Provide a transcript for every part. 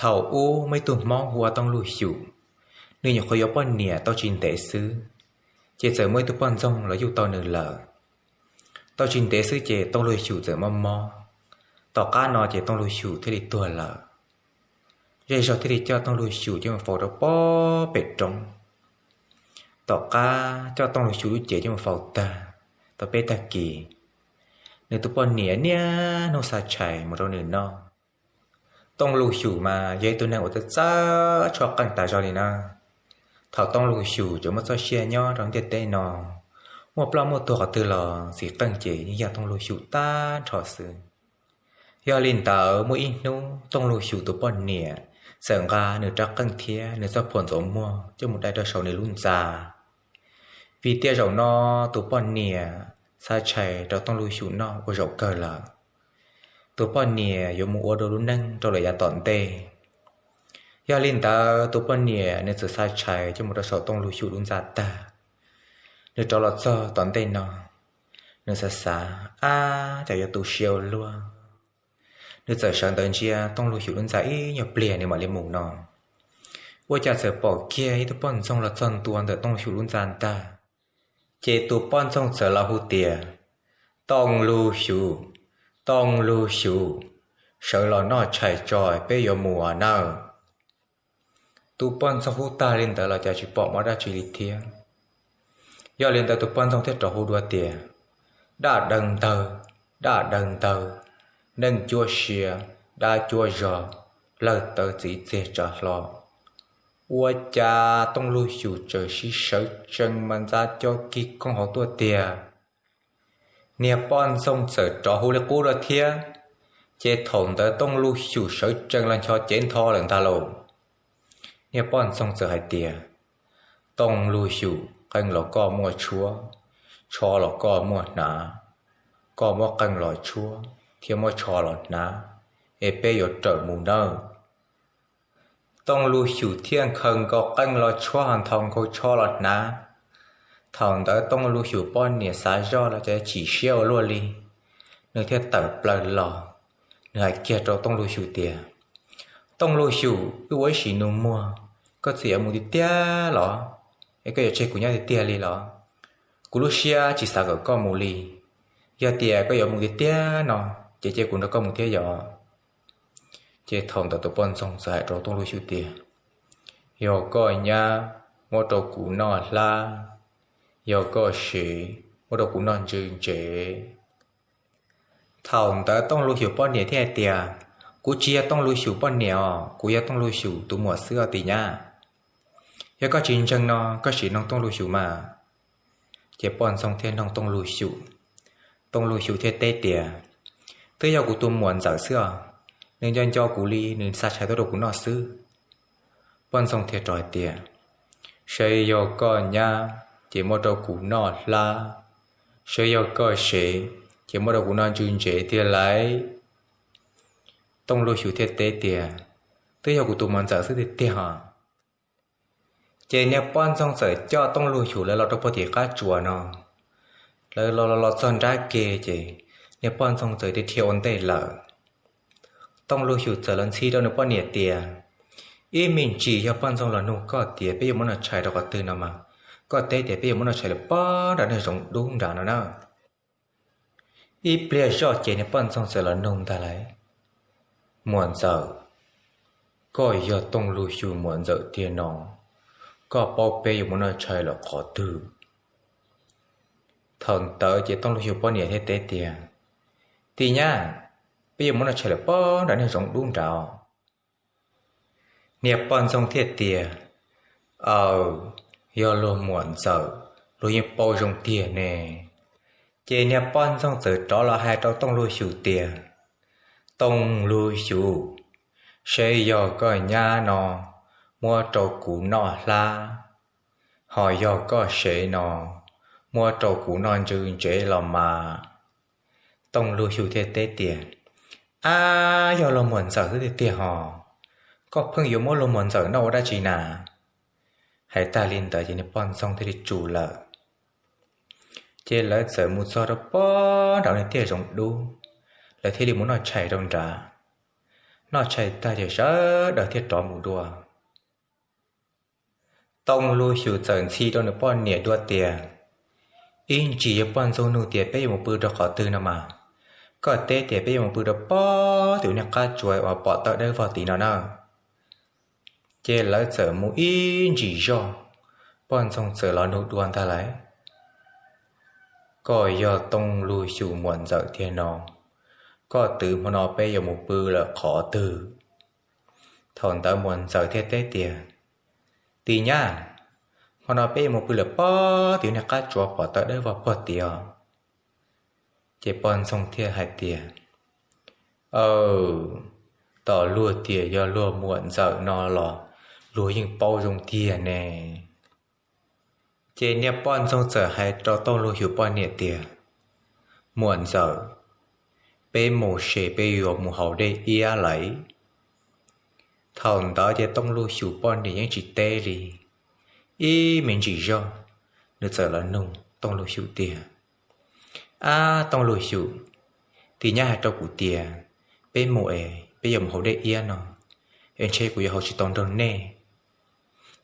Thaum ub muaj ib tug hmoob hu ua Tooj Lug Xyum, nws nyuam qhuav yuav poj niam tau tsis ntev xwb, ces txawm muaj ib tug poj ntxoog los yuj tau nws lawm. Tau tsis ntev xwb ces Tooj Lug Xyum txawm mob mob. Tom qab no ces Tooj Lug Xyum thiaj li tuag lawm. Zej zog thiaj li coj Tooj Lug Xyum coj mus faus rau pob pem roob. Tom qab coj Tooj Lug Xyum lub cev coj mus faus tag, tau peb tag kis, nws tus poj niam niaj hnub xa tshais mus rau nws noj. Tooj Lug Xyum mas yog ib tug neeg uas txawj txawj tshuab qeej tas zog li na. Thaum Tooj Lug Xyum tseem muaj txoj sia nyob rau ntiaj teb no, muaj ploj muaj tuag qhov twg los txiv qeej ces yeej yog Tooj Lug Xyum tag nrho xwb. Yog li ntawd muaj ib hnub Tooj Lug Xyum tus poj niam txawm nqa nws rab qeej thiab nws txoj phuam ntxuav muag coj mus dai rau saum nws lub ntxa. Vim tias zaum no tus poj niam xa tshais rau Tooj Lug Xyum noj ua zaum kawg lawm. Tus poj niam yuav mus ua dua lub neej rau lawm yav tom ntej. Yog li ntawd tus poj niam nws txawm xa tshais coj mus rau saum Tooj Lug Xyum lub ntxa tag, nws rov los txog tom ntej no, nws xav xav, ab, cas yuav tu siab ua luaj. Nws txawm sawv ntawd ntsia Tooj Lug Xyum lub ntxa ib nyuag pliag nws mam li mus no, ua cas txawm pom kiag ib tug poj ntxoog los txog ntua ntawm Tooj Lug Xyum lub ntxa ntag. Ces tus poj ntxoog txawm los hu tias, Tooj Lug Xyum, Tooj Lug Xyum, sawv los noj tshais tso, peb yuav mus nawb. Tus poj ntxoog hu tag li ntawd los cas tsis pom muaj dab tsi li thiab. Yog li ntawd tus poj ntxoog thiaj rov hu dua tias, Dab dawb ntawg, dab dawb ntawg, neej cuab sia, dab cuab zog, lawg tawv txiv txiag tsav hlo. Ua cas Tooj Lug Xyum txawm sib sawv tsees mas ntxa co kig koog hauv tuaj tiag. Niag poj ntxoog txawm rov hu li qub dua thiab, ces thaum ntawd Tooj Lug Xyum sawv tsees los ncho cev ntho lawm ntag lauj. Niag poj ntxoog txawm hais tias, Tooj Lug Xyum, qeej los koj muaj tshuab, tsho los koj muaj hnav, koj muab qeej los tshuab thiab muab tsho los hnav, es peb yuav rawm mus nawb. Tooj Lug Xyum thiaj nkhaws nkaus qeej los tshuab ho nthos nkaus tsho los hnav. Thaum ntawd Tooj Lug Xyum poj niam xav zoj los cas chim siab ua luaj li, nws thiaj tawm plaws los, nws hais kiag rau Tooj Lug Xyum tias, Tooj Lug Xyum, wb ua ib sim nus muag, koj txiv yuav mus tiag tiag los? Es koj yuav tseg kuv nyob tiag tiag li los? Kuv lub siab tsis xav kom koj mus li. Yog tias koj yuav mus tiag tiag no, ces cia kuv nrog koj mus thiab yom. Ces thaum ntawd tus poj ntxoog txawm hais rau Tooj Lug Xyum tias, Yog koj nyab, muab rau kuv noj hlab, yog koj sev, muab rau kuv noj ntsw ntsev. Thaum ntawd Tooj Lug Xyum poj niam thiaj hais tias, Kuv tsis yog Tooj Lug Xyum poj niam os, kuv yog Tooj Lug Xyum tus muam xwb os tis nyab. Yog koj tsis ntseeg no koj sim noog Tooj Lug Xyum mas. Ces poj ntxoog thiaj noog Tooj Lug Xyum. Tooj Lug Xyum thiaj teb tias, Twb yog kuv tus muam ntxawm xwb os, nws nco nco kuv li, nws xa tshais tuaj rau kuv noj xwb. Poj ntxoog thiaj rov hais tias, Seb yog koj nyab ces muab rau kuv noj hlab, seb yog koj sev ces muab rau kuv noj ntsw ntsev tiag lauj. Tooj Lug Xyum thiaj teb tias, Twb yog kuv tus muam ntxawm xwb tiag tiag os. Ces niag poj ntxoog txawm coj Tooj Lug Xyum lawv los rau puag tim qab tsuas no. Lawv los los txog nrab ke ces niag poj ntxoog txawm dhia ua ntej lawm. Tooj Lug Xyum txawm los ntxhi rau nws poj niam tias, Ib me ntsis yog poj ntxoog los nug koj tias peb yuav muab noj tshais rau qhov twg no mas, koj teb tias peb yuav muab noj tshais lawm pob nram niag zoov dub nram no na. Ib pliag zoj ces niag poj ntxoog txawm los nug ntag lauj, Muam ntxawm, koj yog Tooj Lug Xyum muam ntxawm tiag no, koj paub peb yuav muab noj tshais lawm qhov twg? Thaum ntawd ces Tooj Lug Xyum poj niam thiaj teb tias, Tis nyab, peb yuav muab noj tshais lawm pob nram niag zoov dub nrad. Niag poj ntxoog thiaj tias, Aws, yog luag muam ntxawm, luag yeej paub zoo tiag ne. Ces niag poj ntxoog txawm rov los hais rau Tooj Lug Xyum tias, Tooj Lug Xyum, seb yog koj nyab no, muab rau kuv noj hlab, ho yog koj sev no, muab rau kuv noj ntsw ntsev los mas. Tooj Lug Xyum thiaj teb tias, Ab, yog luag muam ntxawm xwb tiag tiag hos, koj pheej yuav muab luag muam ntxawm noj ua dab tsi na? Hais tag li ntawd ces niag poj ntxoog thiaj li tsum lawm. Ces lawv txawm mus txog rau pob nram niag tiaj zoov dub, lawv thiaj li mus noj tshais rau nrad. Noj tshais tag ces sawv daws thiaj rov mus dua. Tooj Lug Xyum txawm ntxhi rau nws poj niam dua tias, Ib ntsis yog poj ntxoog nug tias peb yuav mus pw rau qhov twg no mas, koj teb tias peb yuav mus pw rau pob tim niag qab tsuas uas pom tawm dawb vog tid no na. Ces lawv txawm mus ib ntsis zog, poj ntxoog txawm los nug dua ntag lais, Koj yog Tooj Lug Xyum muam ntxawm tiag no, koj twv hmo no peb yuav mus pw lawm qhov twg? Thaum ntawd muam ntxawm thiaj teb tias, Tis nyab, hmo no peb yuav mus pw lawm pob tim niag qab tsuas pom tawm dawb vog puag tid os. Ces poj ntxoog thiaj hais tias, Aw, tos luag tias yog luag muam ntxawm no los luag yeej paub zoo tiag ne. Ces niag poj ntxoog txawm hais rau Tooj Lug Xyum poj niam tias, Muam ntxawm, peb mus ces peb yuav mus haus dej iab lawm. Thaum ntawd ces Tooj Lug Xyum poj niam yeej tsis teb li. Ib me ntsis zog, nws txawm los nug Tooj Lug Xyum tias, Ab Tooj Lug Xyum, tis nyab hais rau kuv tias peb mus es peb yuav mus haus dej iab no, es ntshe kuv yuav haus tsis tau nrog nej,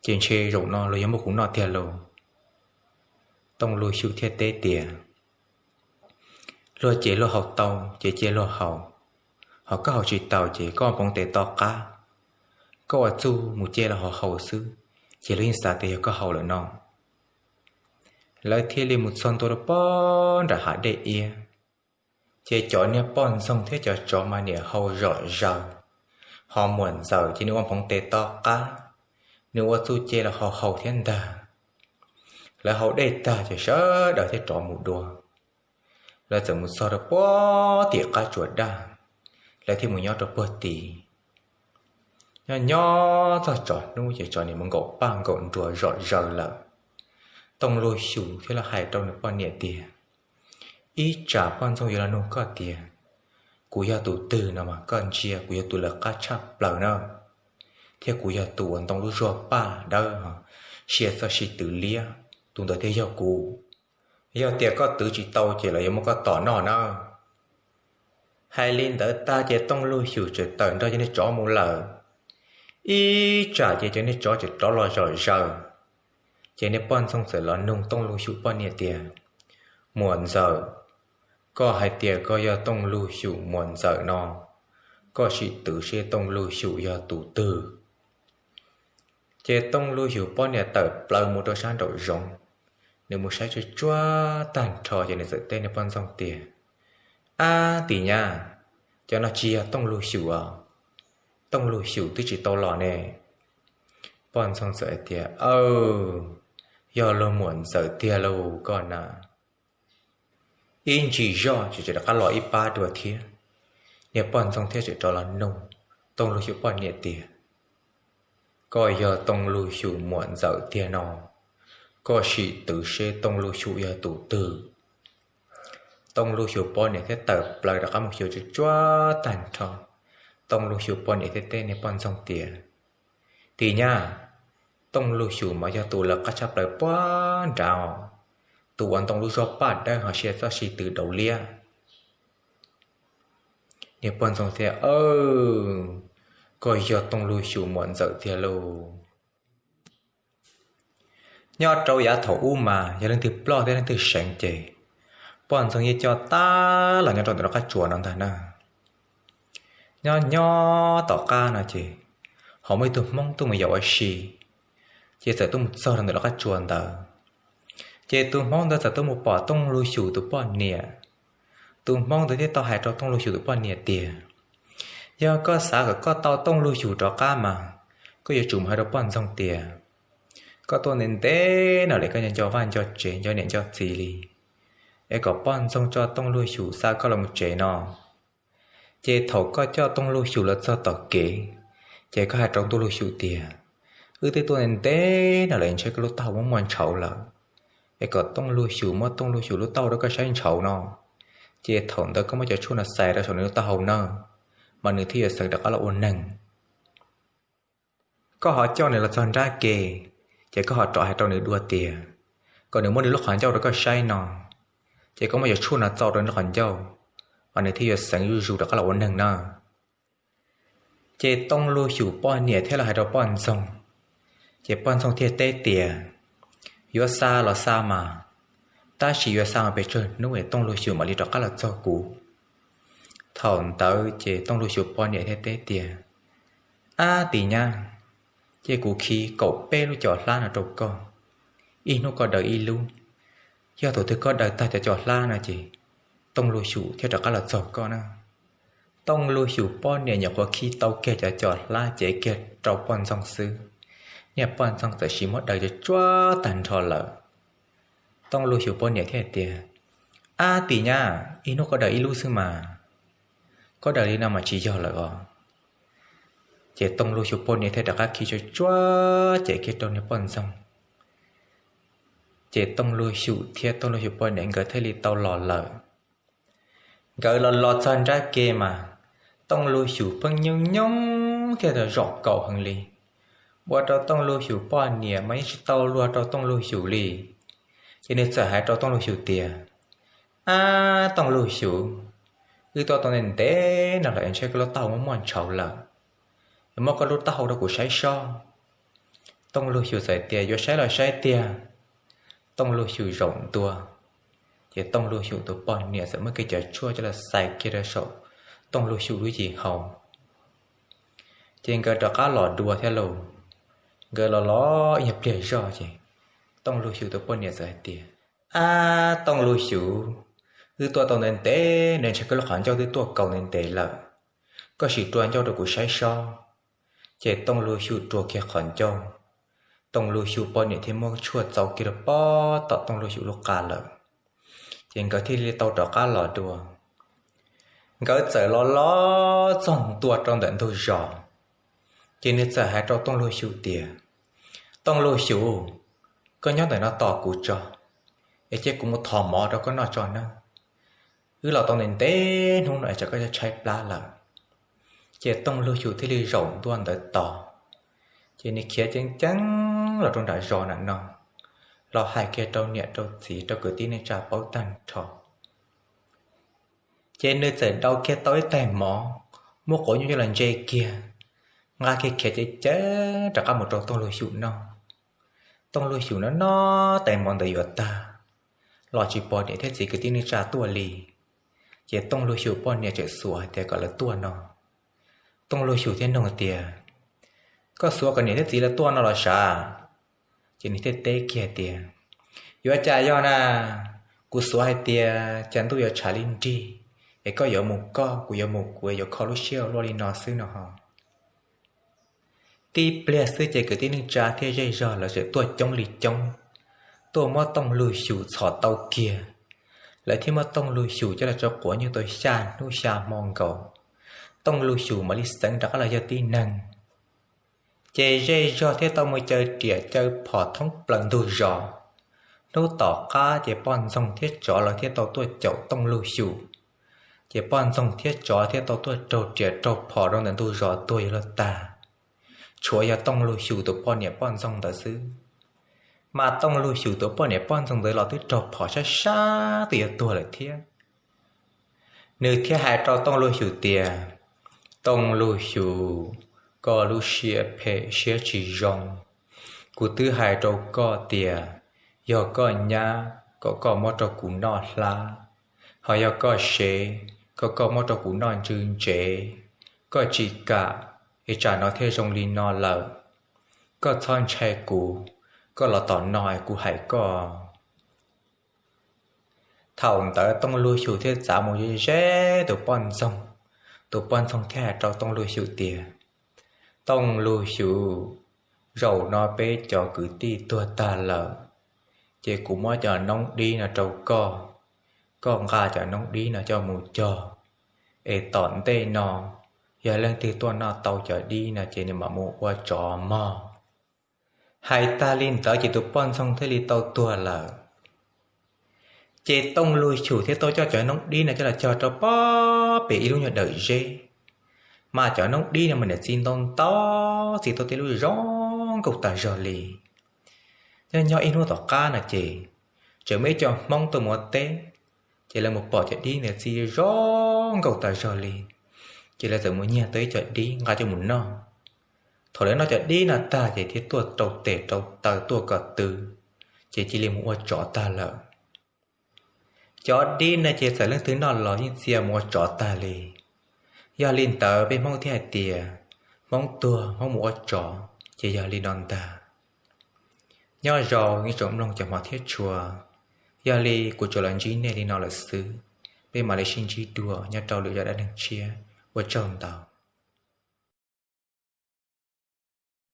ces ntshe zaum no luag yuav muab kuv noj tiag lauj. Tooj Lug Xyum thiaj teb tias, Luag ces luag haus tau ces cia luag haus, ho koj haus tsis taus ces koj ua nphoov tes to qab, koj ua txuj mus cia los ho haus xwb, ces luag yeej xav tias yog koj haus lawm no. Lawv thiaj li mus txog ntua rau pob nram hav dej iab, ces cov niag poj ntxoog thiab cov tsov mas niam haus zom zaws, ho muam ntxawm ces nws ua nphoov tes to qab, nws ua txuj cia los ho haus thiab ntag. Lawv haus dej tag ces sawv daws thiaj rov mus dua. Lawv txawm mus txog rau puag tim qab tsuas daj, lawv thiaj mus nyob rau puag tid. Nyob nyob txog tsaus hnub ces tsov niam mus nkaum paj nkaum nruas zom zaws lawm. Tooj Lug Xyum thiaj li hais rau nws poj niam tias, Ib tsam poj ntxoog yuav los nug koj tias kuv yog tus twg no mas koj ntsia kuv yog tus lawv qab tshaj plaws na, thiab kuv yog tus uas ntoo lub zuag paj dawb, sia txoj si twv liab, tus ntawd thiaj yog kuv. Yog tias koj twv tsis tau ces lawv yuav muab koj tom noj nawb. Hais li ntawd tag ces Tooj Lug Xyum txawm tawm nrog cov niag tsov mus lawm. Ib tsam ces cov niag tsov txawm rov los zom zaws. Ces niag poj ntxoog txawm los nug Tooj Lug Xyum poj niam tias, Muam ntxawm, koj hais tias koj yog Tooj Lug Xyum muam ntxawm no, koj sim twv seb Tooj Lug Xyum yog tus twg? Ces Tooj Lug Xyum poj niam tawm plaws mus rau sab nraum zoov, nws mus saib tsuag tsuag tag nrho ces nws txawm teb niag poj ntxoog tias, Ab tis nyab, cov no tsis yog Tooj Lug Xyum os, Tooj Lug Xyum twb tsis tau los ne. Poj ntxoog txawm hais tias, Aw, yog luag muam ntxawm tiag lauj koj na. Ib ntsis zoj ces tseem rov qab los ib pab dua thiab. Niag poj ntxoog thiaj tseem rov los nug Tooj Lug Xyum poj niam tias, Koj yog Tooj Lug Xyum muam ntxawm tiag no, koj sim twv seb Tooj Lug Xyum yog tus twg? Tooj Lug Xyum poj niam thiaj tawm plaws rov qab mus xyuas tsuag tsuag tag nrho. Tooj Lug Xyum poj niam thiaj teb niag poj ntxoog tias, Tis nyab, Tooj Lug Xyum mas yog tus lawv qab tshaj plaws puag nrad os, tus uas ntoo lub zuag paj dawb ho sia txoj si twv daus liab. Niag poj ntxoog thiaj, Aw, koj yog Tooj Lug Xyum muam ntxawm tiag lauj. Nyob rau yav thaum ub mas yog leej twg ploj thiab leej twg seev ces poj ntxoog yeej coj tag los nyob rau ntawm lub qab tsuas no ntag na. Nyob nyob tom qab no ces ho muaj ib tug Hmoob tuaj mus yos ua si, ces txawm tuaj mus txog rau ntawm lub qab tsuas ntawd. Ces tus Hmoob ntawd txawm tuaj mus pom Tooj Lug Xyum tus poj niam. Tus Hmoob ntawd thiaj tau hais rau Tooj Lug Xyum tus poj niam tias, Yog koj xav kom koj tau Tooj Lug Xyum rov qab mas koj yuav tsum mus hais rau poj ntxoog tias koj tuaj ntev ntev no lawm, koj nco vaj nco tsev nco niam nco txiv li, es kom poj ntxoog coj Tooj Lug Xyum xa koj los mus tsev no. Ces thaum koj coj Tooj Lug Xyum los txog tom kev, ces koj hais rau Tooj Lug Xyum tias, Wb twb tuaj ntev ntev no lawm, ntshe koj lub taub hau muaj muaj ntshauv lawm, es kom Tooj Lug Xyum muab Tooj Lug Xyum lub taub hau rau koj saib ntshauv no. Ces thaum ntawd koj muab cov tshuaj no xais rau saum nws lub taub hau na, mas nws thiaj yuav xeev rov qab los ua neeg. Koj ho coj nws los txog nrab ke, ces koj ho rov hais rau nws dua tias kom nws muab nws lub qhov ncauj rau koj saib no, ces koj muab cov tshuaj no txaus rau nws lub qhov ncauj, mas nws thiaj yuav xeev zuj zus rov qab los ua neeg na. Ces Tooj Lug Xyum poj niam thiaj los hais rau poj ntxoog, ces poj ntxoog thiaj teb tias, Yuav xa los xa mas, tab sis yuav xa mus pes tsawg hnub es Tooj Lug Xyum mam li rov qab los txog kuv? Thaum ntawd ces Tooj Lug Xyum poj niam thiaj teb tias, Ab, tis nyab, cia kuv khi kaum peb lub cov hlab no rau koj, ib hnub koj daws ib lub. Yog thaum twg koj daws tag cov cov hlab no ces Tooj Lug Xyum thiaj rov qab los txog koj na. Tooj Lug Xyum poj niam nyuam qhuav khi tau kiag cov cov hlab cev kiag rau poj ntxoog xwb, niag poj ntxoog txawm sis muab daws cov tsuag tag nrho lawm. Tooj Lug Xyum poj niam thiaj tias, Ab, tis nyab, ib hnub koj daws ib lub xwb mas, koj daws li no mas tsis yog lawm os. Ces Tooj Lug Xyum poj niam thiaj rov qab khi tsuag tsuag cev kiag rau niag poj ntxoog. Ces Tooj Lug Xyum thiab Tooj Lug Xyum poj niam nkawd thiaj li tau los lawm. Nkawd los los txog nrab ke mas Tooj Lug Xyum pheej nyooj nyooj thiab zaum kaum heev li, ua rau Tooj Lug Xyum poj niam mas yeej tsis tau luag rau Tooj Lug Xyum li. Ces nws txawm hais rau Tooj Lug Xyum tias, Ab, Tooj Lug Xyum, wb tuaj tau ntev ntev no lawm es ntshai koj lub taub hau muaj muaj ntshauv lawm, es muab koj lub taub hau rau kuv saib sob. Tooj Lug Xyum txawm tias, Yuav saib los saib tiag. Tooj Lug Xyum zaum ntua, ces Tooj Lug Xyum tus poj niam txawm muab kiag cov tshuaj coj los xais kiag rau saum Tooj Lug Xyum lub yim hau. Ces nkawd rov qab los dua thiab lauj. Nkawd los los ib nyuag pliag zog ces Tooj Lug Xyum tus poj niam txawm hais tias, Ab, Tooj Lug Xyum, wb tuaj tau ntev ntev no ntshai koj lub qhov ncauj twb tuaj kaus ntev ntev lawm, koj sim rua ncauj rau kuv saib sob. Ces Tooj Lug Xyum rua kiag qhov ncauj, Tooj Lug Xyum poj niam thiaj muab tshuaj txaus kiag rau pob tom Tooj Lug Xyum lub qa lawm. Ces nkawd thiaj li tau rov qab los dua. Nkawd txawm los los txog ntua rau ntawm ntug zos, ces nws txawm hais rau Tooj Lug Xyum tias, Tooj Lug Xyum, koj nyob ntawm no tos kuv tso, es cia kuv mus thov mov rau koj noj tso nawb. Wb los tau ntev ntev hnub no es tsam koj tshaib plab lawm. Ces Tooj Lug Xyum thiaj li zaum ntua ntawd tos, ces nws khiav ceev ceev los rau nram zos nram no, los hais kiag rau niam rau txiv rau kwv tij neej tsa paub tag nrho. Ces nws txawm dau kiag tau ib tais mov, muab quav nyuj coj los ntse kiag, nqa kiag khiav ceev ceev rov qab mus rau Tooj Lug Xyum noj. Tooj Lug Xyum noj noj tais mov ntawd yuav tag, los tsis pom niam thiab txiv kwv tij neej tsa tuaj li. Ces Tooj Lug Xyum poj niam txawm xuav hais tias kom lawv tuaj no. Tooj Lug Xyum thiaj nug tias, Koj xuav kom niam thiab txiv lawv tuaj no los sav? Ces nws thiaj teb kiag tias, Yuav cas yog na, kuv xuav hais tias cas ntuj yuav tshav li nrig, es koj yuav mus koj, kuv yuav mus kuv, yuav kho lub siab ua luaj li no xwb no ho. Tib pliag xwb ces kwv tij neej tsa thiab zej zog lawv txawm tuaj coob li coob, tuaj muab Tooj Lug Xyum txhom tau kiag. Lawv thiaj muab Tooj Lug Xyum coj los tso quav nyuj tau xya hnub xya hmo nkaus, Tooj Lug Xyum mam li xeev rov qab los yog tib neeg. Ces zej zog thiaj tau mus caw riam caw phom thoob plaws ntug zos. Hnub tom qab ces poj ntxoog thiab tsov lawv thiaj tau tuaj caum Tooj Lug Xyum. Ces poj ntxoog thiab tsov thiaj tau tuaj raug riam raug phom rau ntawm ntug zos tuag yuav luag tag, tshuav yog Tooj Lug Xyum tus poj niam poj ntxoog ntawd xwb. Mas Tooj Lug Xyum tus poj niam poj ntxoog ntawd los twb raug phom sab sab twb yuav tuag lawm thiab. Nws thiaj hais rau Tooj Lug Xyum tias, Tooj Lug Xyum, koj lub siab phem siab tsis zoo. Kuv twb hais rau koj tias, yog koj nyab kom koj muab rau kuv noj hlab, ho yog koj sev kom koj muab rau kuv noj ntsw ntsev. Koj tsis kam, es tsam no thiaj zoo li no lawm. Koj txhob ntshai kuv, koj los tom no es kuv hais koj. Thaum ntawd Tooj Lug Xyum thiaj txav mus ze ze tus poj ntxoog. Tus poj ntxoog thiaj hais rau Tooj Lug Xyum tias, Tooj Lug Xyum, zaum no peb cov kwv tij tuag tag lawm, ces kuv muab cov noob dib no rau koj. Koj nqa cov noob dib no coj mus cog, es tom ntej no yog leej twg tuaj noj tau cov dib no ces nws mam mus ua tsov mog. Hais tag li ntawd ces tus poj ntxoog thiaj li tau tuag lawm. Ces Tooj Lug Xyum thiaj tau coj cov noob dib no coj los cog rau pob pem ib lub nyuag dawm zeb. Mas cov noob dib no mas niam txiv ntau ntau, txiv tau tej lub zoo nkauj tas zog li. Nyob nyob ib hnub tom qab no ces tseem muaj ib co Hmoob tuaj mus ua teb, ces lawv mus pom cov dib ntawd txi zoo nkauj tas zog li. Ces lawv txawm mus nyiag tau ib co dib nqa coj mus noj. Thaum lawv noj cov dib no tag ces thiaj tuaj rau tes rau taw tuaj kom twv, ces cia li mus ua tsov tag lawm. Cov dib no ces txawm leej twg noj los yeej txia mus ua tsov tag li. Yog li ntawd peb Hmoob thiaj hais tias Hmoob tuag Hmoob mus ua tsov ces yog li no ntag. Nyob zoo ib tsoom mloog cov hmov thiab tshua, yog li kuv tsuas los ntsib nej li no lawm xwb, peb mam li sib ntsib dua nyob rau lwm zaj dab neeg tshiab, ua tsaug ntau.